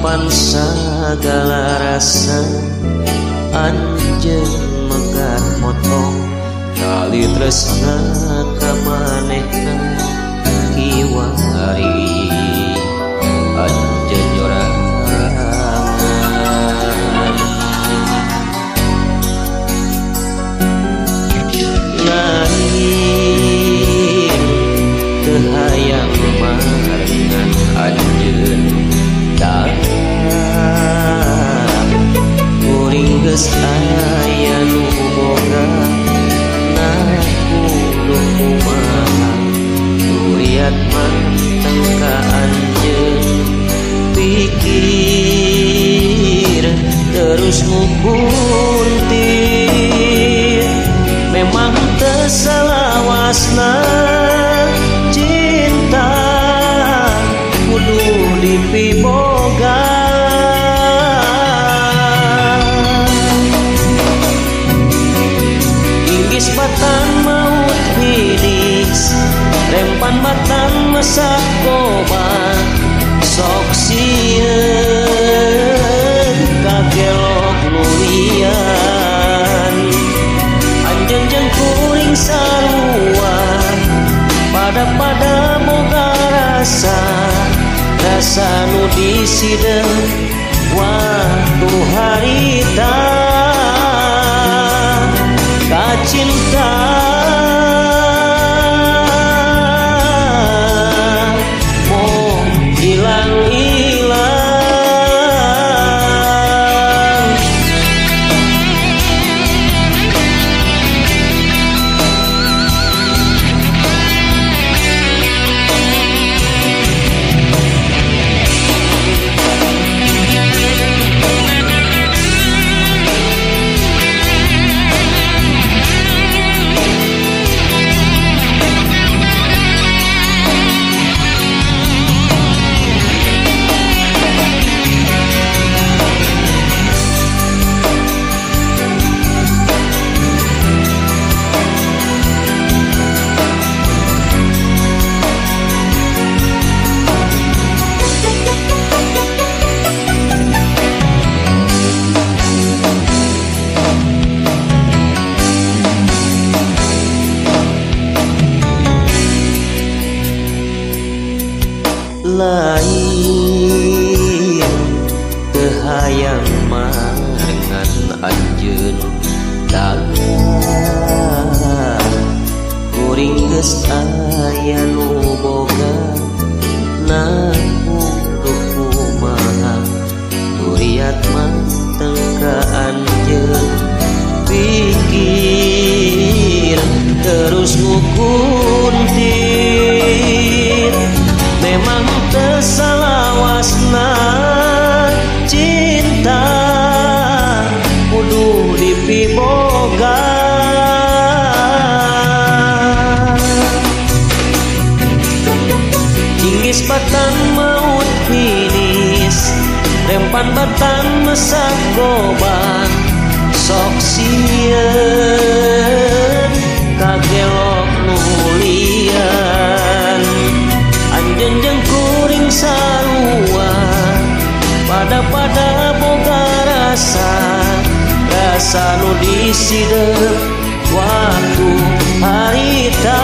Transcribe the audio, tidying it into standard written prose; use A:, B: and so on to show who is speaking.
A: Mapan sagala rasa anjeun megat motong tali tresna ka manehna kiwari anjeun nyorangan. Lain teu hayang marengan anjeun tah kuring geus aya nu boga nah kudu kumaha duriat mah teu ka anjeun pikir terus ngukuntir memang teu salawasna cinta kudu dipiboga. Inggis batang maut finish rempan batang masak koba sok sieun kagelok nulian anjeun jeung kuring sarua pada-pada boga rasa rasa nu disideung waktu harita kacinta moh hilang-hilang. Lain teu hayang marengan anjeun tah kuring geus aya nu boga nah kudu kumaha duriat mah teu ka anjeun pikir terus ngukuntir memang teu salawasna cinta kudu dipiboga. Inggis batang maut finish rempan batang mesak gobang sok sieun kagelok nulian anjeun jeung kuring sarua pada-pada boga rasa rasa nu disideung waktu harita.